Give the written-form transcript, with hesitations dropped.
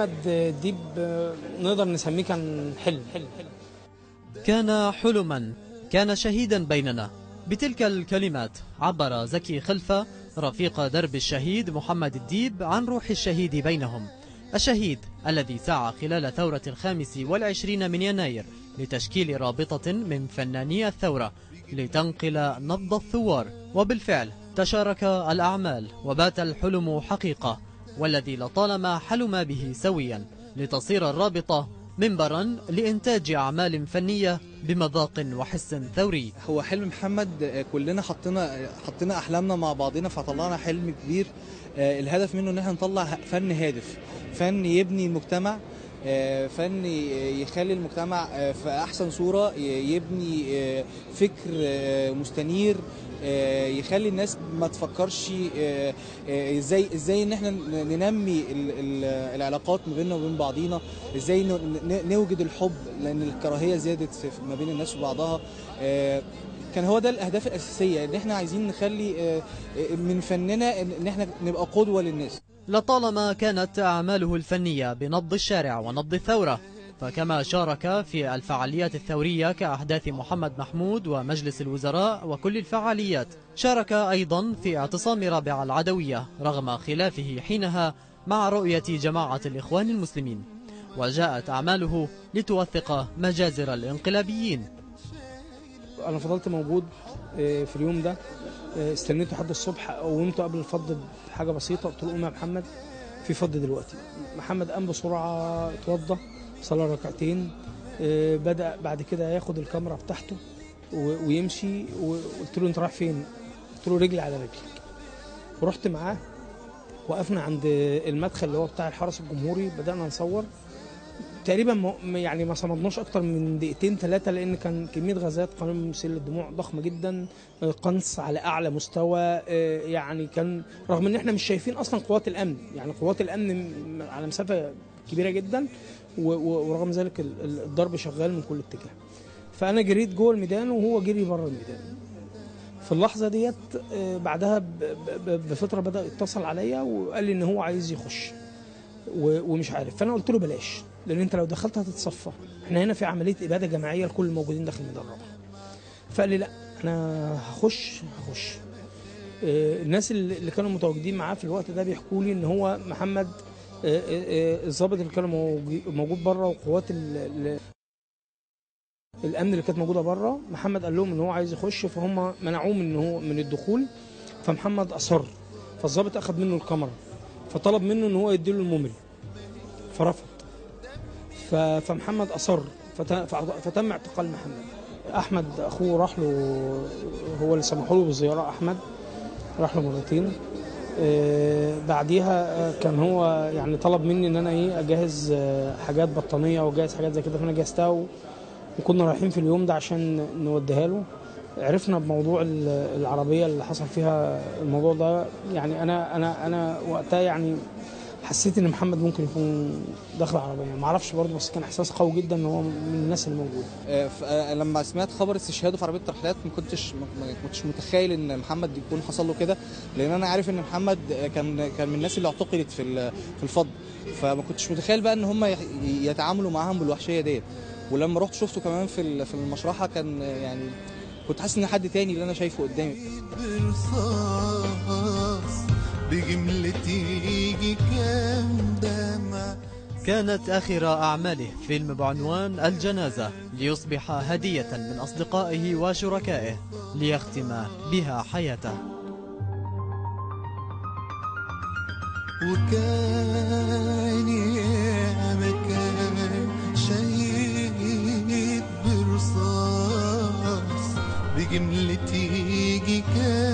محمد ديب نقدر نسميه كان حلم. كان حلما، كان شهيدا بيننا. بتلك الكلمات عبر زكي خلفة رفيق درب الشهيد محمد الديب عن روح الشهيد بينهم، الشهيد الذي سعى خلال ثورة 25 من يناير لتشكيل رابطة من فناني الثورة لتنقل نبض الثوار، وبالفعل تشارك الأعمال وبات الحلم حقيقة، والذي لطالما حلم به سويا لتصير الرابطة منبرا لإنتاج أعمال فنية بمذاق وحس ثوري. هو حلم محمد، كلنا حطينا أحلامنا مع بعضنا فطلعنا حلم كبير. الهدف منه ان احنا نطلع فن هادف، فن يبني المجتمع، فن يخلي المجتمع في احسن صورة، يبني فكر مستنير، يخلي الناس ما تفكرش ازاي ان احنا ننمي العلاقات ما بيننا وبين بعضينا، ازاي نوجد الحب لان الكراهية زادت ما بين الناس وبعضها. كان هو ده الاهداف الاساسية، ان احنا عايزين نخلي من فننا ان احنا نبقى قدوة للناس. لطالما كانت أعماله الفنية بنبض الشارع ونبض الثورة، فكما شارك في الفعاليات الثورية كأحداث محمد محمود ومجلس الوزراء وكل الفعاليات، شارك أيضا في اعتصام رابعة العدوية رغم خلافه حينها مع رؤية جماعة الإخوان المسلمين، وجاءت أعماله لتوثق مجازر الانقلابيين. أنا فضلت موجود في اليوم ده، استنيته لحد الصبح، قومته قبل الفض بحاجة بسيطة، قلت له قوم يا محمد في فض دلوقتي. محمد قام بسرعة، اتوضى، صلى ركعتين، بدأ بعد كده ياخد الكاميرا بتاعته ويمشي. وقلت له انت رايح فين؟ قلت له رجلي على رجلك. ورحت معاه، وقفنا عند المدخل اللي هو بتاع الحرس الجمهوري، بدأنا نصور تقريبا، يعني ما صمدناش اكتر من دقيقتين ثلاثة، لان كان كمية غازات قنابل مسيل للدموع ضخمة جدا، قنص على اعلى مستوى. يعني كان رغم ان احنا مش شايفين اصلا قوات الامن، يعني قوات الامن على مسافة كبيرة جدا، ورغم ذلك الضرب شغال من كل اتجاه. فانا جريت جوه الميدان وهو جري بره الميدان. في اللحظة ديت بعدها بفترة بدا يتصل عليا وقال لي ان هو عايز يخش ومش عارف. فانا قلت له بلاش، لان انت لو دخلت هتتصفى، احنا هنا في عملية ابادة جماعية لكل الموجودين داخل ميدان رابعه. فقال لي لا انا هخش. الناس اللي كانوا متواجدين معاه في الوقت ده بيحكوا لي ان هو محمد الضابط اللي كان موجود بره وقوات الامن اللي كانت موجودة بره، محمد قال لهم ان هو عايز يخش، فهم منعوه من هو من الدخول. فمحمد اصر، فالضابط اخذ منه الكاميرا، فطلب منه ان هو يديله ال memory، فرفض. فمحمد اصر، فتم اعتقال محمد. احمد اخوه راح له، هو اللي سمحوا له بالزيارة، احمد راح له مرتين. بعديها كان هو يعني طلب مني ان انا ايه اجهز حاجات بطانيه واجهز حاجات زي كده، فانا جهزتها وكنا رايحين في اليوم ده عشان نوديها له. عرفنا بموضوع العربية اللي حصل فيها الموضوع ده، يعني انا وقتها يعني حسيت ان محمد ممكن يكون داخل عربية، ما اعرفش برضه، بس كان احساس قوي جدا ان هو من الناس اللي موجودة. لما سمعت خبر استشهاده في عربية الترحيلات ما كنتش متخيل ان محمد يكون حصل له كده، لان انا عارف ان محمد كان من الناس اللي اعتقلت في الفض، فما كنتش متخيل بقى ان هم يتعاملوا معاهم بالوحشيه ديت. ولما رحت شفته كمان في المشرحه، كان يعني كنت حاسس ان حد تاني اللي انا شايفه قدامي. كانت آخر أعماله فيلم بعنوان الجنازة، ليصبح هدية من أصدقائه وشركائه ليختم بها حياته. وكان يا مكان شهيد برصاص بجملتي يجي كان